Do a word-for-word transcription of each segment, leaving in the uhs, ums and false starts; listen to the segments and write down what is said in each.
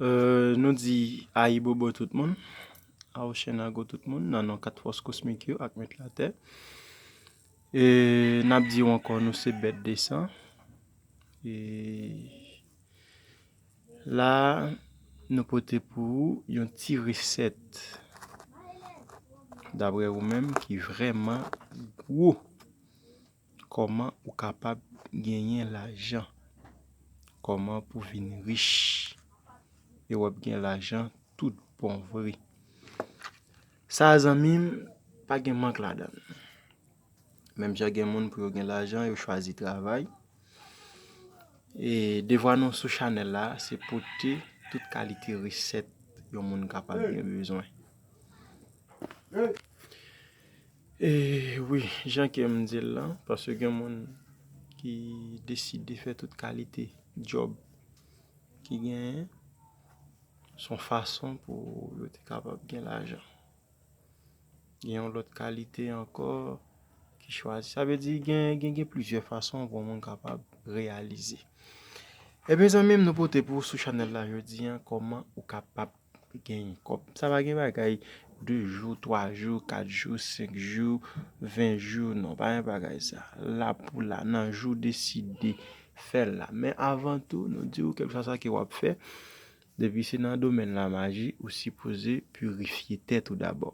Euh, nou di ayibobo tout moun, Aoshen Ago tout moun, nan non kat fòs kosmik yo ak Mèt Latè. E n ap di w ankò, nou se bèt de san. E la, nou pote pou ou yon ti resèt, daprè ou menm, ki vrèman gwo. Kòman ou kapab genyen lajan? Kòman pou vin rich? E w ap gen lajan tout bon vre. Sa, zanmi m, pa gen mank ladan l. Menm jan gen moun, pou yo gen lajan, yo chwazi travay. E devwa nou sou chanèl la, se pote tout kalite resèt yon moun kapab gen bezwen. E wi, jan ke m di l lan, paske gen moun ki deside fè tout kalite djòb ki genyen, se yon fason pou yo te kapab gen lajan. Gen yon lòt kalite ankò ki chwazi. Sa vle di gen, gen, gen plizyè fason pou yon moun kapab reyalize. Ebyen, zanmi m, nou pote pou ou sou chanèl la jodi a, kòman ou kapab genyen kòb. Sa pa gen bagay de jou, twa jou, kat jou, senk jou, ven jou, non, pa gen bagay sa. La pou la, nan jou deside fè l la. Men avan tou, nou di w kèlkeswa sa ke w ap fè, depi se nan domèn lamaji, ou sipoze pirifye tèt ou dabò.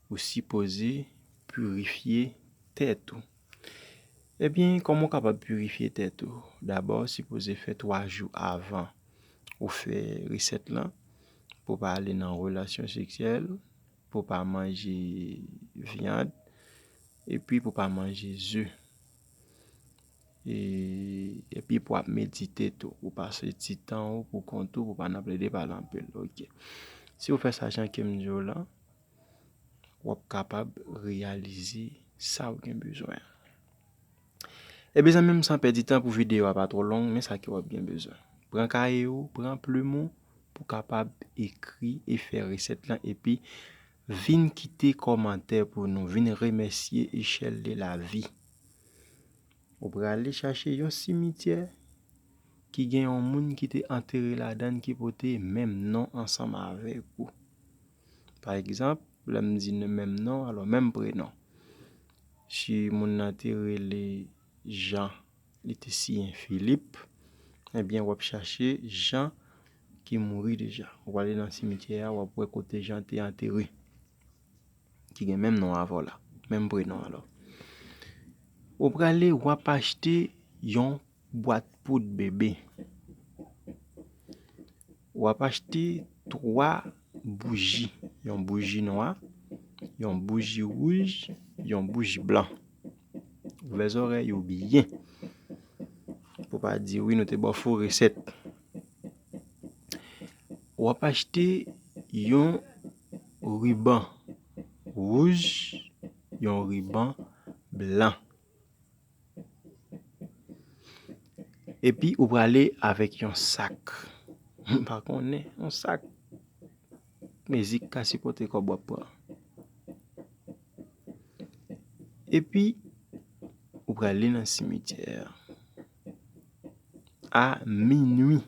Ou sipoze pirifye tèt ou. Ebyen, kòman w kapab pirifye tèt ou? Dabò, ou sipoze fè twa jou avan ou fè resèt lan, pou w pa ale nan relasyon seksyèl, pou w pa manje vyann, epi pou w pa manje ze. E, epi pou w ap medite tou, ou pase ti tan ou pou kont ou, pou w pa nan plede pale anpil. Oke. Si w fè sa jan ke m di w lan, w ap kapab reyalize sa w gen bezwen an. Ebyen, zanmi m, san pèdi tan, pou videyo a pa twò long, men sa ke w ap gen bezwen. Pran kaye w, pran plim ou, pou w kapab ekri e fè resèt lan, epi vin kite kòmantè pou nou, vin remèsye Echèl de Lavi. Ou prale chache yon simityè ki gen yon moun ki te antere ladan l ki pote menm non ansanm avèk ou. Pa egzanp, lè m di menm non, alò menm prenon. Si moun nan te rele Jean, li te siyen Philippe, ebyen, w ap chache Jean ki mouri deja. W ale nan simityè a, w ap wè kote Jean te antere, ki gen menm non avè w la, menm prenon alò. Ou prale, w ap achte yon bwat poud bebe. W ap achte twa bouji, yon bouji nwa, yon bouji wouj, yon bouji blan. Ouvè zòrèy ou byen. Pou pa di wi, nou te ba w fo resèt. W ap achte yon riban wouj, yon riban blan. Epi ou prale avèk yon sak. M pa konnen, yon sak. Mezi k ka sipòte kòb w ap pran. Epi ou prale nan simityè a a minwi.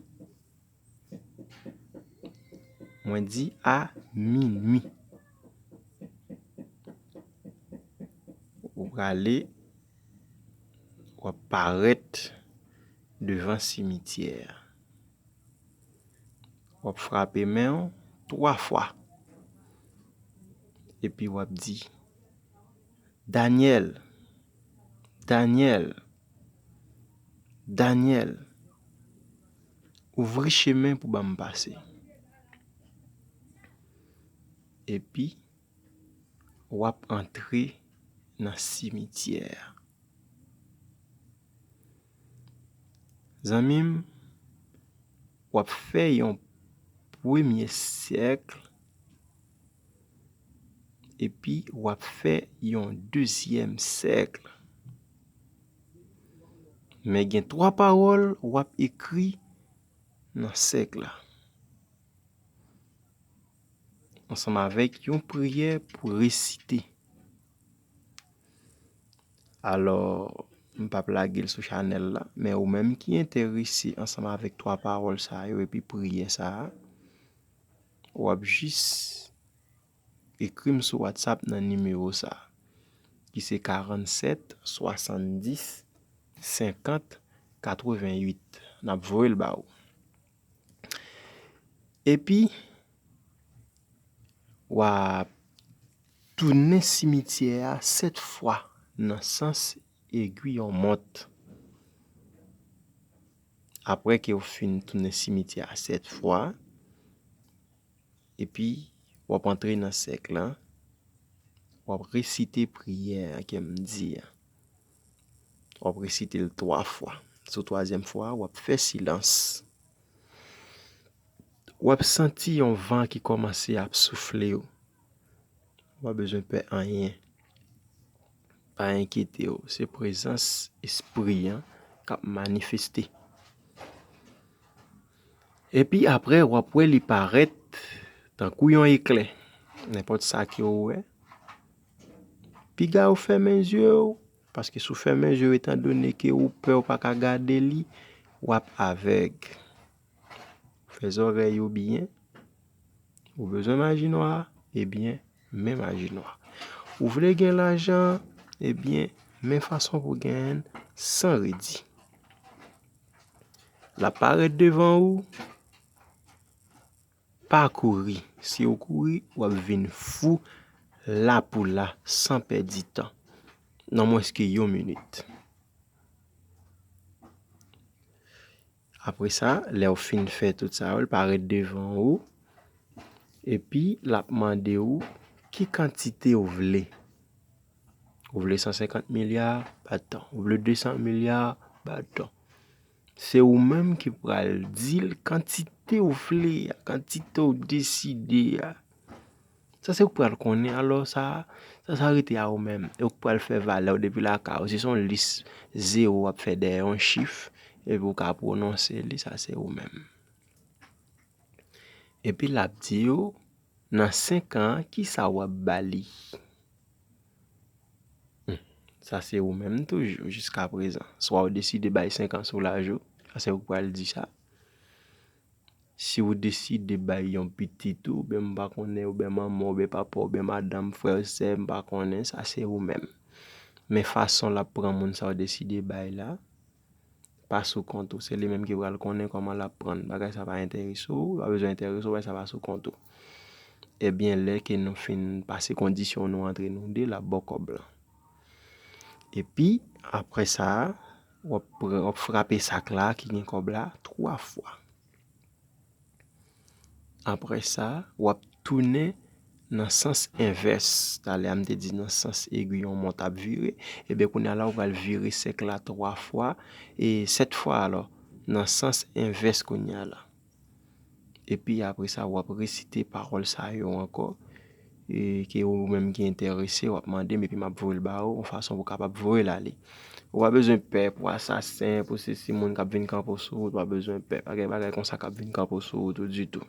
Mwen di a minwi. Ou prale, w ap parèt devan simityè a. W ap frape men w twa fwa. Epi w ap di, Danyèl, Danyèl, Danyèl, ouvri chemen pou ban m pase. Epi, w ap antre nan simityè a. Zanmi m, w ap fè yon premye sèk, epi w ap fè yon dezyèm sèk. Men gen twa pawòl w ap ekri nan sèk la, ansanm avèk yon priyè pou resite. Alò, M p ap lage l sou chanèl la, men ou menm ki enterese ansanm avèk twa pawòl sa yo epi priyè sa a, w ap jis ekri m sou WhatsApp nan nimewo sa a, ki se karannsèt swasanndis senkant katrevennuit. N ap voye l ba ou. Epi, w a tounen simityè a sèt fwa nan sans egwi yon mont. Apre ke w fin tounen simityè a sèt fwa, epi w ap antre nan sèk la, w ap resite priyè a ke m di a. W ap resite l twa fwa. Sou twazyèm fwa a, w ap fè silans. W ap santi yon van ki kòmanse ap soufle w. Ou pa bezwen pè anyen. Pa enkyete w. Se prezans espri an k ap manifeste. Epi apre, w ap wè li parèt tankou yon eklè. Nenpòt sa ke w wè, piga w fèmen zye w, paske si w fèmen zye w, etandone ke ou pè, ou pa ka gade li, w ap avèg. Fè zòrèy ou byen. Ou bezwen maji nwa? Ebyen, men maji nwa. Ou vle gen lajan? Ebyen, men fason pou genyen l san redi. L ap parèt devan ou, pa kouri. Si w kouri, w ap vin fou la pou la, san pèdi tan, nan mwens ke yon minit. Apre sa, lè w fin fè tout sa yo, l parèt devan ou, epi l ap mande w ki kantite w vle. Ou vle san senkant milya? Ba l tan. Ou vle de san milya? Ba l tan. Se ou menm ki pral di l kantite w vle a, kantite w deside a. Sa se ou k pral konnen, alò sa, sa, sa rete a ou menm. E ou k pral fè valè w depi lakay ou. Si se yon lis zewo w ap fè dèyè yon chif, epi ou ka pwononse li, sa se ou menm. Epi l ap di w, nan senk an, kisa w ap ba li? Hmm. Sa se ou menm toujou, jiskaprezan. Swa w deside bay senk an sou laj ou, sa se ou k pral di sa. Si w deside bay yon pitit ou, oubyen m pa konnen, oubyen manman, oubyen papa, oubyen madanm, frè, sè, m pa konnen, sa se ou menm. Men fason l ap pran moun sa w deside bay la, pa sou kont ou. Se li menm ki pral konnen kòman l ap pran l. Bagay sa pa enterese w, pa bezwen enterese w, bagay sa pa sou kont ou. Ebyen, lè ke nou fin pase kondisyon nou antre nou de, l ap ba w kòb lan. Epi, apre sa, w ap pran, w ap frape sak la ki gen kòb la twa fwa. Apre sa, w ap tounen nan sans envès. Talè a, m te di nan sans egwi yon mont ap vire. Ebyen, kounye a la, ou pral vire sèk la twa fwa, e sèt fwa alò, nan sans envès kounye a la. Epi apre sa, w ap resite pawòl sa yo ankò, e ke ou menm ki enterese, w ap mande m, epi m ap voye l ba ou, yon fason pou w kapab voye l ale. Ou pa bezwen pè pou asasen, pou sesi, moun k ap vin kanpe w sou wout, ou pa bezwen pè. Pa gen bagay konsa k ap vin kanpe w sou wout ou ditou.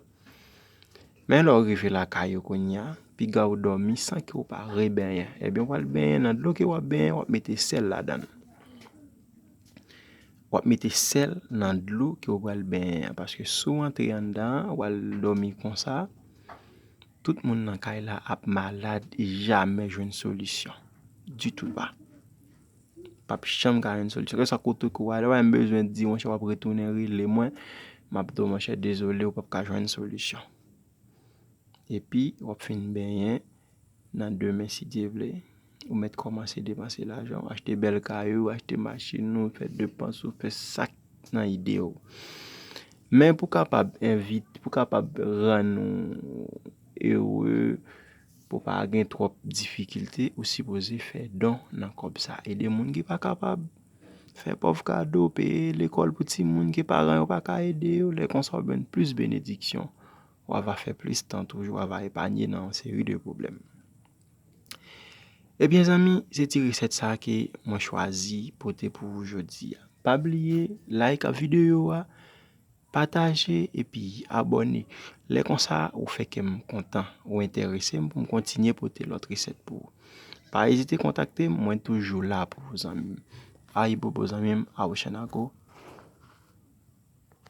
Men lè w rive lakay ou kounye a, piga w dòmi san ke w pa rebenyen. Ebyen, w pral benyen nan dlo ke w ap benyen, w ap mete sèl ladan l. W ap mete sèl nan dlo ke w pral benyen an, paske si w antre anndan an, w al dòmi konsa, tout moun nan kay la ap malad e jamè jwenn solisyon. Ditou pa. P ap janm ka jwenn solisyon. Kèlkeswa kote ke w ale, w pa menm bezwen di, monchè, w ap retounen rele mwen, m ap di w, monchè, dezole, ou p ap ka jwenn solisyon. Epi, w ap fin benyen, nan demen, si Dye vle, ou mèt kòmanse depanse lajan w, achte bèl kay ou, achte machin ou, fè depans ou, fè sa k nan ide w. Men pou kapab envit, pou kapab rann ou ere, pou pa gen twòp difikilte, ou sipoze fè don nan kòb sa. Ede moun ki pa kapab, fè pòv kado, peye lekòl pou timoun ke paran yo pa ka ede yo. Lè konsa, w ap jwenn plis benediksyon. W a va fè plis tan toujou, w a va epanye nan yon seri de pwoblèm. Ebyen, zanmi, se ti resèt sa ke mwen chwazi pote pou ou jodi a. Pa bliye, like videyo a, pataje epi abòne. Lè konsa, ou fè kè m kontan, ou enterese m pou m kontinye pote lòt resèt pou ou. Pa ezite kontakte m, mwen toujou la pou ou, zanmi m. Ayibobo zanmi m, Awochanago.